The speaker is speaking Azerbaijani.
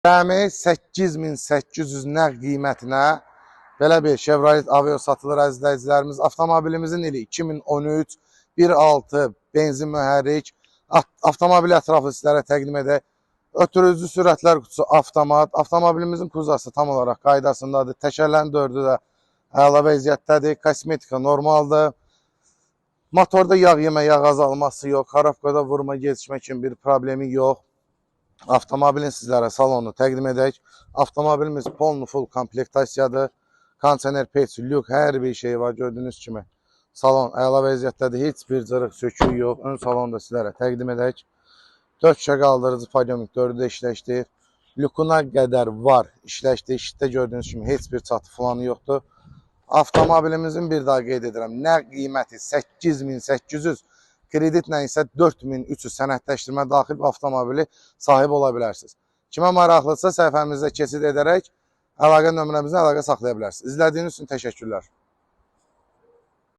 Cəmi 8800 nəqd qiymətinə belə bir Chevrolet Aveo satılır, əziz izləyicilərimiz. Avtomobilimizin ili 2013, 1.6 benzin mühərrik. Avtomobili ətraflı sizlərə təqdim edək. Ötürücü sürətlər qutusu avtomat. Avtomobilimizin kuzası tam olaraq qaydasındadır. Təkərlərin dördü də əla vəziyyətdədir. Kosmetika normaldır. Motorda yağ yemə, yağ azalması yox. Korobkada vurma, gecikmə kimi bir problemi yox. Avtomobilin sizlərə salonunu təqdim edək. Avtomobilimiz polnu full komplektasiyadır. Kondisioner, peç, lük, hər bir şey var gördüyünüz kimi. Salon əla vəziyyətdədir. Heç bir cırıq, söküyü yox. Ön salonu da sizlərə təqdim edək. 4 şüşə qaldırıcı, podъёмник 4-ü də işləşdir. Lükuna qədər var, işləşdi. İşdə gördüyünüz kimi heç bir çatı falan yoxdur. Avtomobilimizin, bir daha qeyd edirəm, nəqd qiyməti 8800, kreditlə isə 4300 sənədləşdirmə daxil bu avtomobili sahib ola bilərsiniz. Kimə maraqlıdırsa, səhifəmizdə keçid edərək əlaqə nömrəmizlə əlaqə saxlaya bilərsiniz. İzlədiyiniz üçün təşəkkürlər.